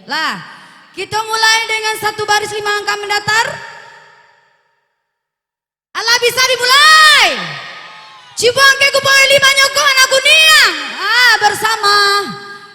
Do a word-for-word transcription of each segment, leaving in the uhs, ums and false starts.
Lah, kito mulai dengan satu baris lima angka mandatar. Alah bisa dimulai. Cibuang ke kupon lima nyokok anak kuniang. Ah, bersama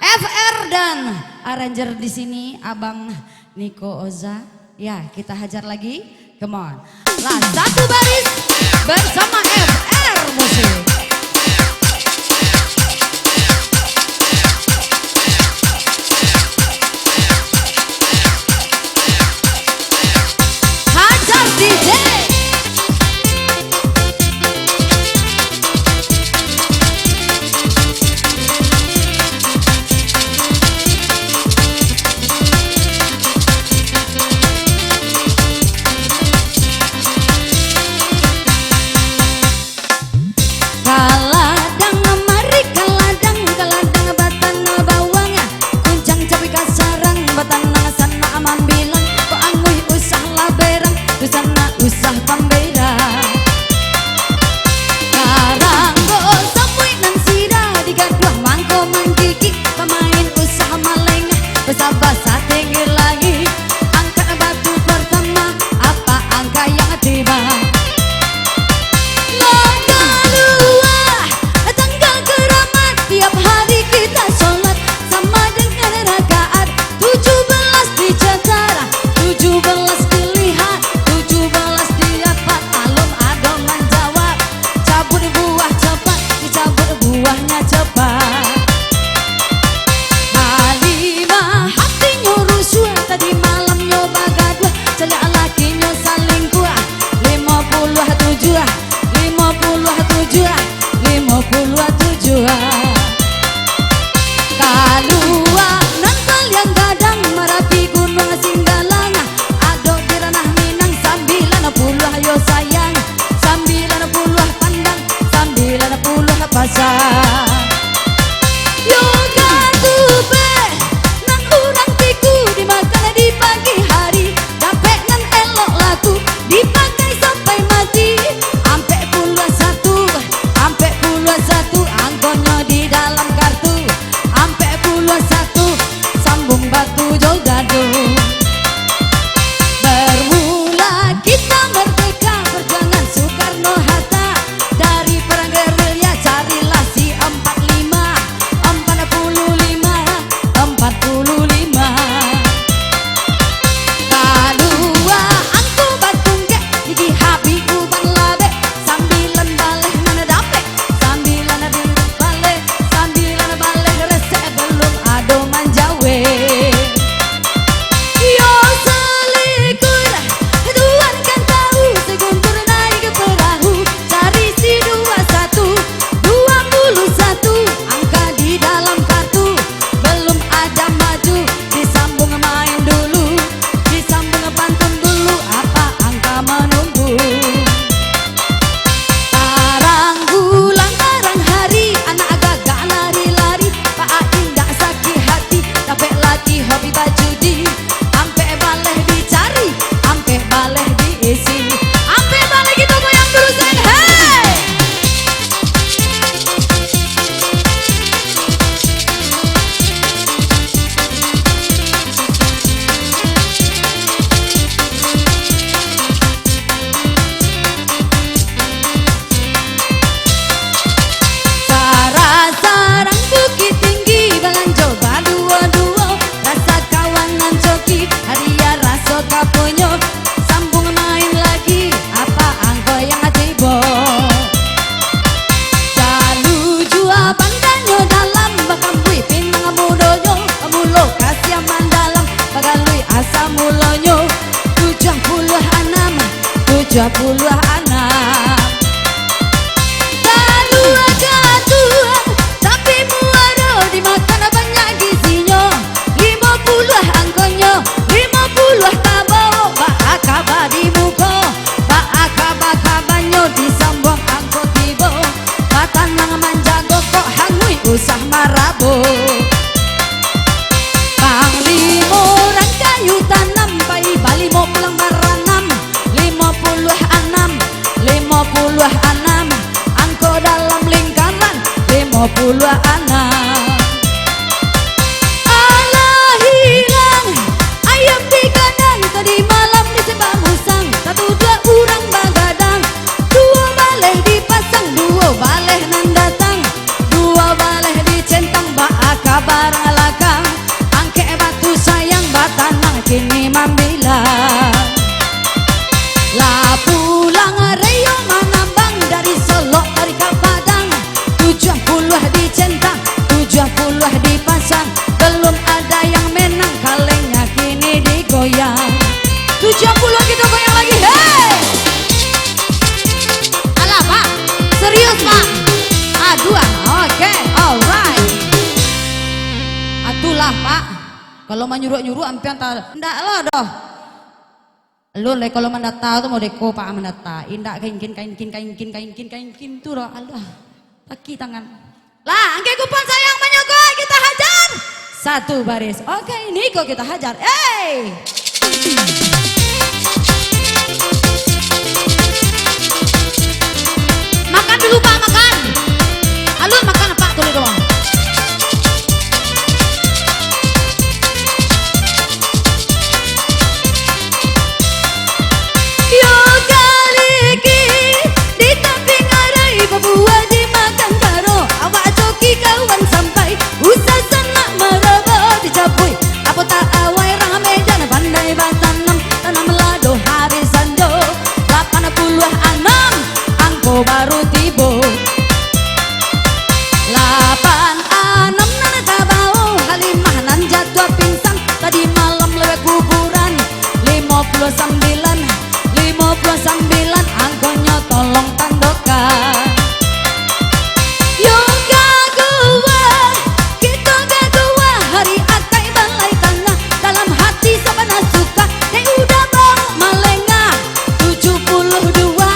F R dan arranger di sini, Abang Niko Oza. Ya, kita hajar lagi. Come on. Lah, satu baris bersama F R Musik. Hajar D J. Kaladang mari, kaladang, kaladang batang bawang, kuncang cabai kasarang, batanang sanak mambilang, kok anguih usah lah berang, tu sanak usah pambeda. Karanggo samuik nan sida digaduah, mangko manggigik, pamain usah malengah, basaba satinggi langik, angkat batu partama, apa angka yang tiba. Lah kalua tanggal karamat, tiap hari kita solat, sama dengan rakaat tujuh belas dicatat, tujuh belas dilihat, tujuh belas didapat, alun ado manjawab. Cabut buah capat, dicabut buahnya capat. Halimah hatinyo rusuah, tadi malamnyo bagaduah, caliak lakinyo salingkuah. Limo puluah tujuah, limo puluah tujuah, limo puluah tujuah. Kalua nan paliang gadang, Marapi Gunuang Singgalang, ado di Ranah Minang, sambilan puluah yo sayang, sambilan puluah pandang, sambilan puluah pasang. Yo katupek nan urang tiku, dimakan di pagi hari, dapek nan elok laku, dipakai sampai mati. Ampek puluah satu, ampek puluah satu, angkonyo di dalam kartu. Ampek puluah satu, sambung batu jo gadung. Bermula kita merdeka, perjuangan Soekarno Hatta. Dari perang gerilya carilah si empat lima, empat puluh lima, empat puluh lima. Kalua angku batungkek, gigi habih uban labek, sambilan baleh nan dapek, sambilan baleh, sambilan baleh resek, belum ado manjawek. Yo salikur, Tuhan kan tahu, seguntur naik perahu, cari si dua satu, dua puluh satu, angka di dalam kartu, belum aja maju, disambung main dulu, disambung pantun dulu, apa angka menunggu? Tarang bulan, tarang hari, anak gagak lari-lari, Pak Ain dak sakik hati, dapek laki hobi bajudi. Ampek baleh dicari, ampek baleh diisi. Ampek baleh kito goyang dulu, sayang, hei! Sarasarang Bukittinggi, balanjo baduo-duo, rasa kawan nan coki, hadiah raso ka punyo, sambung main lagi, apa angko yang tibo. Jalua jua bandanyo dalam, bakambuih pinang mudonyo, pamulo kasiaman dalam, bagalui asa mulonyo, tujuah puluah anam, tujuah puluah anam. Jalua gadung, tapi muaro dimakan banyak gizinyo. Limo puluah angkonyo, limo puluah tabok, baa kaba di muko, baa kaba-kabanyo, disambuang angko tibo. Batanang manjago kok hanguih usah marabo. Panglimo urang kayu tanam, pai balimo pulang baranam. Limo puluah anam, limo puluah anam, angko dalam lingkaran limo puluah anam. Alah hilang Iya. Tujuh puluh kita goyang lagi. Hei! Alah, Pak. Serius, Pak. Aduh, ah. Oke, alright. Atulah, Pak. Kalau manyuruak-nyuruak, ampian ta-, ndak lo doh. Alun lai kalau mandata tu modeko, Pak, mandata. Indak kaingkin, kaingkin, kaingkin, kaingkin, kaingkin tu doh. Alah. Sakik tangan. Lah, angke kupon sayang manyokoi, kita hajar. Satu baris. Oke, ini kok kita hajar. Hei! Makan dulu, Pak, makan. Alun makan, Pak, kulik doang. Yo kaliki, di tapi ngarai babuah dimakan karo. Awak coki kawan sampai, usah sanak maraba dicabuik. Apo tak awai rame jan pandai batanam, tanamlah doh hari sanjo. Lapan puluah anam, angko baru tibo. Lapan anam nan tabao, Halimah nan jatuah pingsan, tadi malam lewat kuburan. Limo puluah sambilan, limo puluah sambilan, angkonyo tolong tandokan. Yo gaguah, kito gaguah, hari atai balai tangah, dalam hati sabana suka, dek udah bauk malengah. Tujuh puluh dua,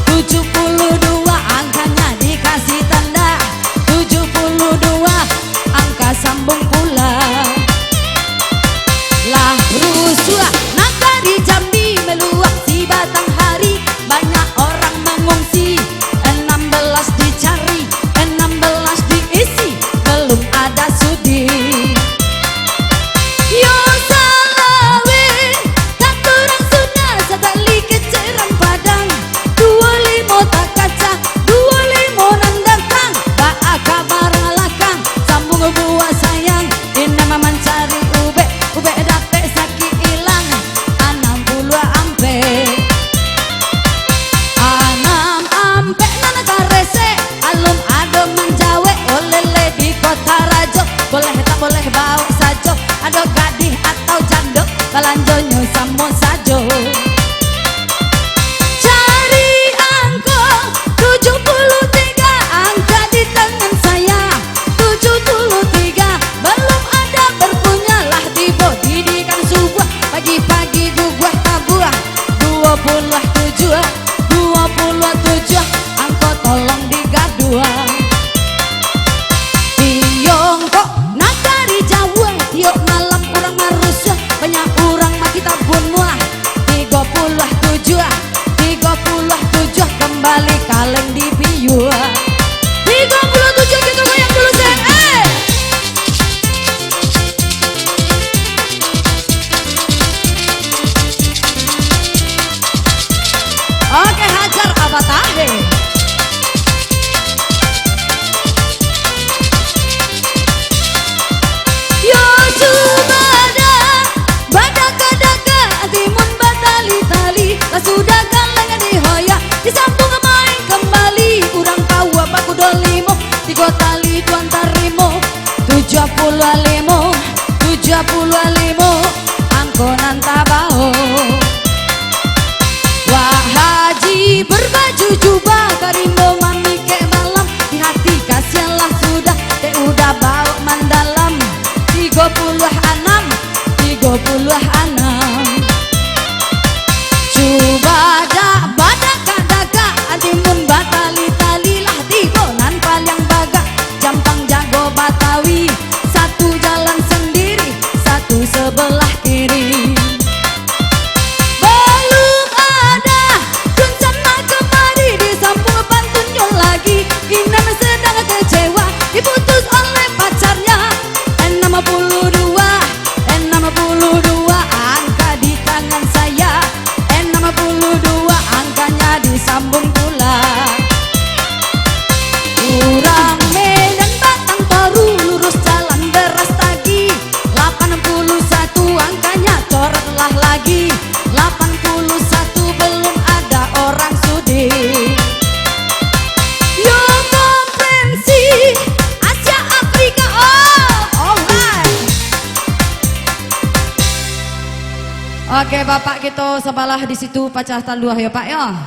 tujuh puluh dua, angkanya dikasih tanda. Tujuh puluh dua, angka sambung pula. Lah rusuah nagari Jambi, meluak sibatang hari, banyak orang mengungsi. Enam belas dicari, enam belas diisi, belum ada sudi. Yo salaweh, kato urang Sunda, sakali kecek urang Padang. Duo limo takaca, duo limo nan datang, baa ka baralakang, sambung buah sayang, indak mamancari ubek, ubek dapek sakik ilang, anam puluah ampek. Anam ampek nan karesek, alun ado manjawek, oleh-oleh di Kota Rajo, boleh tak boleh baok sajo, ado gadih atau jando, balanjonyo samo sajo. Cari angko tujuh puluh tiga, angka di tangan saya. Tujuh puluh tiga, belum ada berpunya, lah tibo didikan subuah, pagi-pagi guguah tabuah. Duo puluah tujuah, duo puluah tujuah, angko tolong digaduah. Tiongkok, nagari jauah, tiok malam urang marusuah, banyak urang mati tabunuah. Tigo puluah tujuah, tigo puluah tujuah, kambali kaleng dipiuah. Tigo puluah tujuah, kito goyang dulu, se. Eh! Oke, hajar abah tahe. Yo cubo dah, badaka-daka, timun batali-tali, lah sudah galeng dihoyak, disambung main kambali, urang kawa bakudo limo, tigo tali tuan tarimo, tujuah puluah limo, tujuah puluah limo, angko nan tabao. Wak Haji berbaju jubah, ka rimbo mamikek malam, di hati kasianlah sudah, dek udah baok mandalam. Tigo puluah anam, tigo puluah anam. Cubo dak badaka-daka, timun batali-tali, lah tibo nan paliang bagak, jampang jago Batawi, satu jalan sendiri, satu sebelah kiri. Belum ada dunsanak kemari, disambung pantunnyo lagi. Inang sedang kecewa, diputus oleh pacarnya. Enam puluh dua, enam puluh dua, angka di tangan saya. Enam puluh dua, angkanya disambung pula. Urang Medan Batang Toru, lurus jalan Brastagi. Lapan puluh satu, angkanya coretlah lagi. Lapan puluh satu, belum ada orang sudi. Yo, konferensi Asia Afrika, oh, alright. Oke, Bapak kito sabalah di situ pacah taluah yo, Pak, yo.